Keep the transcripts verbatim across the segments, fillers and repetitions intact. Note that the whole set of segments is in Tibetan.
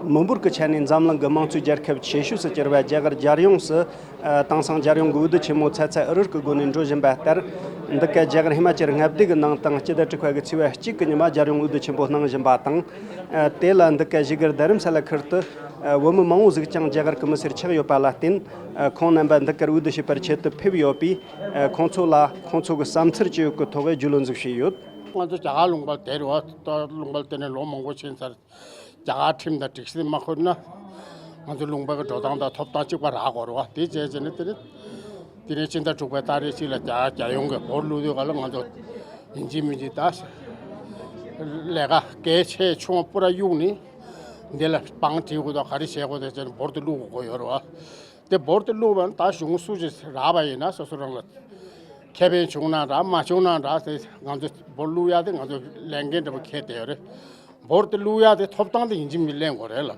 མི་འབོར་གྱི་ཆ་ནས་འཛམ་གླིང་གི་དམངས་གཙོའི་རྒྱལ་ཁབ་ཆེ་ཤོས་སུ་གྱུར་བ་རྒྱ་གར་རྒྱལ་ཡོངས་སུ། ཨ། དེང་སང་རྒྱལ་ཡོངས་ཀྱི་འོས་བསྡུ་ཆེན་མོ་ཚ་ཚ་འུར་འུར་གྱི་སྒོ་ནས་འགྲོ་བཞིན་པ་ལྟར། འདི་ག་རྒྱ་གར་ཧི་མ་ཅལ་མངའ་སྡེ་གི་ནང་དང་སྤྱི་ཟླ་དྲུག་པ་གི་ཚེས་པ་གཅིག་གི་ཉི་མ་རྒྱལ་ཡོངས་འོས་བསྡུ་ཆེན་པོ་གནང་བཞིན་པ་དང་། ཨ། དེ་ལ་འདི་ག་བཞུགས་སྒར་རྡ་རམ་ས་ལ་ཁུལ་དུ། ཨ། བོད་མི་མང་བོ་ཟིག་ཀྱང་རྒྱ་གར་གྱི་མི་སེར་ཆགས་ཡོད་པ་ལ་བརྟེན། ཨ། ཁོང་རྣམ་པ་འདི་གར་འོས་བསྡུ་བྱེད་པར་ཆེད་དུ་ཕེབས་ཡོད་པས། ཨ། ཁོང་ཚོ་ལ་ཁོང་ཚོ་གི་བསམ་ཚུལ་ཅི་ཡོད་ཀྱི་ཐོག་བརྗོད་ལན་ཟིག་ཞུས་ཡོད། ང་ཚོ་རྒྱ་གར་ལུང་པ་དེ་རེད་བ། ད་ལུང་པ་དེ་ནས་ལོ་མང་པོ་ཕྱིན་ཚར། རྒྱ་གར་ཁྲིམས་དང་སྒྲིག་གཞི་མ་འཁུར་ན། ང་ཚོ་ལུང་པ་གི་འགྲོ་སྟངས་དང་ཐོབ་ཐང་གཅིག་པ་རག་དགོས་རེད་བ། དེ་བྱས་བྱས་ནས་དེ་ནི། དེ་ནས་ཕྱི་ཟླ་དྲུག་པའི་ཏ་རིག་གཅིག་ལ་རྒྱ་རྒྱལ་ཡོངས་ཀྱི་བོར་བླུག་དུས་ག་ལ་ང་ཚོ་ཡིན་གཅིག་མིན་གཅིག་ད་ལས་ཀ་གལ་ཆེ་ཆུང་བ་པུ་ར་གཡུག་ནས་འདི་ལ་བང་སྒྲིག་དགོས་དང་ག་རེ་བྱེད་དགོས་དེ་བྱས་ནས་བོར་དུ་བླུག་དགོས་ཡོད་རེད་བ། དེ་བོར་དུ་བླུག་པ་ནི་ད་གཞུང་སུ་ཞིག་རག་པ་ཡིན་ན་སོ་སོ་རང་ལ་ཁེ་ཕན་བྱུང་ན་འདྲ་མ་བྱུང་ན་འདྲ་དེ་ང་ཚོ་བོར་བླུག་ཡ་དེ་ང་ཚོ་ལས་འགན་འདྲ་པོ་འཁྱེར་བསྡད་ཡོད་རེད། བོར་དུ་བླུག་ཡ་དེ་ཐོབ་ཐང་དེ་ཡིན་གཅིག་མིན་ལེན་དགོས་རེད་ལ།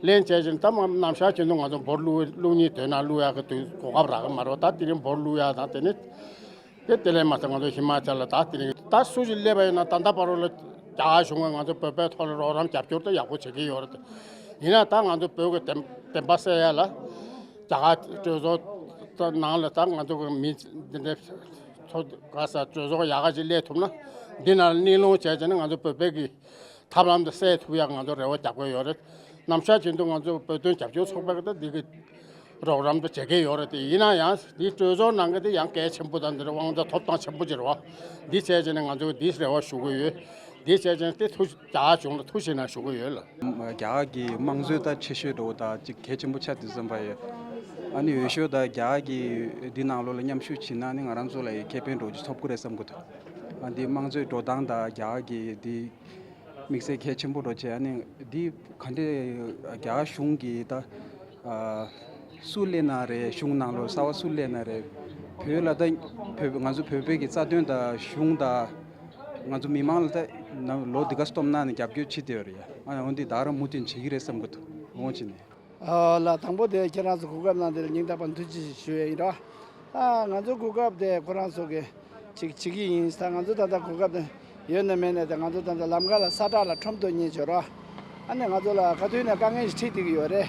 ལེན་བྱས་ཙང་ད་མ་ནམ་ཞག་རྒྱུན་དུ་ང་ཚོ་བོར་བླུག་བླུག་སྙིང་འདོད་ན་བླུག་ཡ་གི་དུས་གོ་སྐབས་རག་གི་མ་རེད་བ། ད་དེ་རིང་བོར་བླུག་ཡ་དང་དེ་ནི། དེ་དེ་ལས་མ་ཚད་ང་ཚོ་ཧི་མ་ཅལ་ལ་ད་དེ་རིང་ད་སུ་ཞིག་སླེབས་པ་ཡིན་ན་ད་ལྟ་བར་དུ་ལ་རྒྱ་གར་གཞུང་གིས་ང་ཚོ་བོད་པའི་ཐོག་ལ་རོགས་རམ་རྒྱབ་སྐྱོར་ད་ཡག་པོ་བྱེད་ཀྱི་ཡོད་རེད། ཡིན་ན་ད་ང་ཚོ་བོད་ཀྱི་བདེན་བདེན་པ་གསལ་ཡ་ལ་རྒྱ་གར་གྲོས་ཚོགས་ནང་ལ་ད་ང་ཚོ་གི་མི་འདི་འདྲའི་ཚོ་ག་ས་གྲོས་ཚོགས་ཡག་ག་ཅིག་སླེབས་ཐུབ་ན་འདི་ནང་ལ་གླེང་སློང་བྱས་བྱས་ན་ང་ཚོ་བོད་པའི་གི་ཐབས་ལམ་དེ་སེལ་ཐུབ་ཡག་ང་ཚོ་རེ་བ་རྒྱག་གི་ཡོད་རེད། ནམ་ཞག་རྒྱུན་དུ་ང་ཚོ་བོད་དོན་རྒྱབ་སྐྱོར་ཚོགས་པ་གི་ད་འདི་གི་རོགས་རམ་དེ་བྱེད་ཀྱི་ཡོད་རེད། དེ་ཡིན་ན་ཡང་འདི་གྲོས་ཚོགས་ནང་གི་དེ་ཡང་གལ་ཆེན་པོ་དང་འདི་རེད་དབང་ཆ་ཐོབ་ཐང་ཆེན་པོ་ཅིག་རེད་བ། འདི་བྱས་བྱས་ནས་ང་ཚོ་འདི་རེ་བ་ཞུ་གི་ཡོད། འདི་བྱས་བྱས་ནས་དེ་ཐུགས་རྒྱ་གར་གཞུང་ལ་ཐུགས་ཞིབ་གནང་ཞུ་གི་ཡོད་ལ། རྒྱ་གར་གྱི་དམངས་གཙོའི་ད་ཆེ་ཤོས་འགྲོ་བ་ད་ཅིག་གལ་ཆེན་པོ་ཆགས་དུས་ཙམ་པ་ཡོད། ཨ་ནི་འོས་ཤོག་ད་རྒྱ་གར་གྱི་འདི་ནང་ལོགས་ལ་མཉམ་ཞུགས་བྱེད་ན་ནི་ང་རང་ཚོ་ལ་ཡི་ཁེ་ཕན་འགྲོ་རྒྱུ་ཐོབ་ཀྱི་རེད་བསམ་གི་འདུག་ཨ་འདི་དམངས་གཙོའི་འགྲོ་སྟངས་ད་རྒྱ་གར་གྱི་འདི་དམིགས་བསལ་གལ་ཆེན་པོ་འགྲོ་བྱས། ཨ་ནི་འདི་ག་འདྲས་རྒྱ་གར་གཞུང་གིས་ད་ཨ་སུ་སླེབས་ན་རེད། གཞུང་ནང་ལོགས་གསར་པ་སུ་སླེབས་ན་རེད། བོད་ལ་ད་བོད་ང་ཚོ་བོད་པའི་གི་རྩ་དོན་ད་གཞུང་ད་ང་ཚོ་མི་མང་ལ་ད་ནམ་ལོ་འདི་ག་སྟོང་ན་ནས་རྒྱབ་སྐྱོར་བྱེད་བསྡད་ཡོད་རེད་ཡ། ཨ་འོན་ཏེ་ད་རང་མུ་མཐུད་བྱེད་ཀྱི་རེད་བསམ་གི་འདུག་འོང་བྱས་ནས། ཨ་ལ་དང་པོ་དེ་ཁྱེད་རང་ཚོ་གོ་སྐབས་གནང་དེ་ལ་སྙིང་ཐག་པ་ཐུགས་རྗེ་ཆེ་ཞུ་ཡ་ཡིན་ར། ཨ་ང་ཚོ་གོ་སྐབས་དེ་ཁོ་རང་ཚོ་གི་ཅིག་བྱེད་ཀྱི་ཡིན། ད་ང་ཚོ་ད་ལྟ་གོ་སྐབས་དེ་ཡོད་ན་མེད་ན་དེ་ང་ཚོ་ད་ལྟ་ལམ་ཁ་ལ་ས་བྲག་ལ་ཁྲོམ་ཐོག་གཉིས་བྱོས་ར། ཨ་ནི་ང་ཚོ་ལ་ག་དུས་ཡིན་ན་དཀའ་ངལ་ཞིག་འཕྲད་བསྡད་ཀྱི་ཡོད་རེད།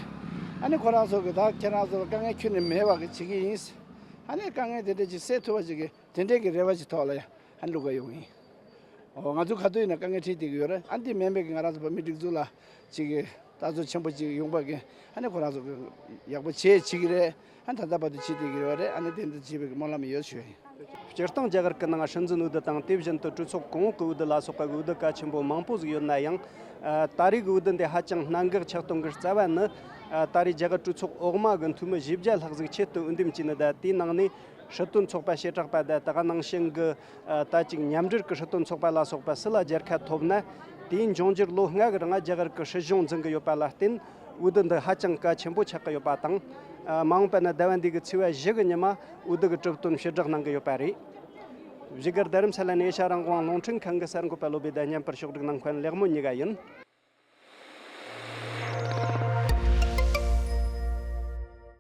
ཨ་ནི་ཁོ་རང་ཚོ་གི་ད་ཁྱེད་རང་ཚོ་ལ་དཀའ་ངལ་ཁྱོན་ནས་མེད་པ་གི་བྱེད་ཀྱི་ཡིན། ཨ་ནི་དཀའ་ངལ་དེ་འདྲ་ཅིག་སེལ་ཐུབ་པ་ཅིག་གི་དེ་འདྲའི་གི་རེ་བ་ཞིག་ཐོག་ལ་ཡ་ཨ་ནི་བླུག་ག་ཡོང་གི་ཡིན། འོ་ང་ཚོ་ག་དུས་ཡིན་ན་དཀའ་ངལ་འཕྲད་བསྡད་ཀྱི་ཡོད་རེད། ཨ་འདི་མིན་པའི་གི་ང་རང་ཚོ་བོད་མིའི་སྒྲིག་འཛུགས་ལ་ཅིག་གི་ལྟ་ཚུལ་ཆེན་པོ་ཅིག་ཡོང་པ་གི་ཨ་ནི་ཁོ་རང་ཚོ་གི་ཡག་པོ་བྱེད་བྱེད་ཀྱི་རེད། ཨ་ད་ལྟ་བར་དུ་བྱེད་བསྡད་ཀྱི་ཡོད་རེད། ཨ་ནི་དེ་འདྲ་བྱེད་པའི་གི་སྨོན་ལམ་ཡོད་ཞུ་ཡ་ཡིན། སྤྱིར་བཏང་རྒྱ་གར་གྱི་ནང་སྲིད་འཛིན་འོས་བསྡུ་དང་དེ་བཞིན་དུ་གྲོས་ཚོགས་གོང་འོག་གི་འོས་བསྡུ་ལ་སོགས་པ་གི་འོས་བསྡུ་གལ་ཆེན་པོ་མང་པོ་ཟིག་ཡོད་ན་ཡང་། ཨ་ད་རེས་ཀྱི་འོས་བསྡུ་འདི་ཧ་ཅང་གནད་འགག་ཆགས་དོན་གྱི་རྩ་བ་ནི། ཨ་ད་རེས་རྒྱ་གར་གྲོས་ཚོགས་འོག་མ་གི་འཐུས་མི་བཞི་བརྒྱ་ལྷག་ཟིག་ཆེད་དུ་འོས་འདེམས་བྱས་ནི་ད་དེའི་ནང་ནས་སྲིད་དོན་ཚོགས་པ་བྱེ་བྲག་པ་ད་ད་ག་ནང་བཞིན་གྱི་ཨ་ད་ཅིག་མཉམ་འབྲེལ་གྱི་སྲིད་དོན་ཚོགས་པ་ལ་སོགས་པ་སུ་ལ་རྒྱལ་ཁ་ཐོབ་ན། དེའི་འབྱུང་འགྱུར་ལོ་ལྔ་གི་རིང་རྒྱ་གར་གྱི་སྲིད་གཞུང་འཛིན་གྱི་ཡོད་པ་ལ་བརྟེན། འོས་བསྡུ་འདི་ཧ་ཅང་གལ་ཆེན་པོ་ཆགས་ཀྱི་ཡོད་པ་དང་། ཨ་མ་འོངས་པ་ན་ཟླ་བ་འདི་གི་ཚེས་པ་བཞི་གི་ཉི་མ་འོས་བསྡུ་གི་གྲུབ་དོན་ཕྱིར་བསྒྲགས་གནང་གི་ཡོད་པ་རེད། བཞུགས་སྒར་རྡ་རམ་ས་ལ་ནས་ཨེ་ཤ་རང་དབང་རླུང་འཕྲིན་ཁང་གི་གསར་འགོད་པ་བློ་བྷེ་དང་མཉམ་པར་ཕྱོགས་སྒྲིག་གནང་མཁན་ལེགས་མོ་གཉིས་ཀ་ཡིན།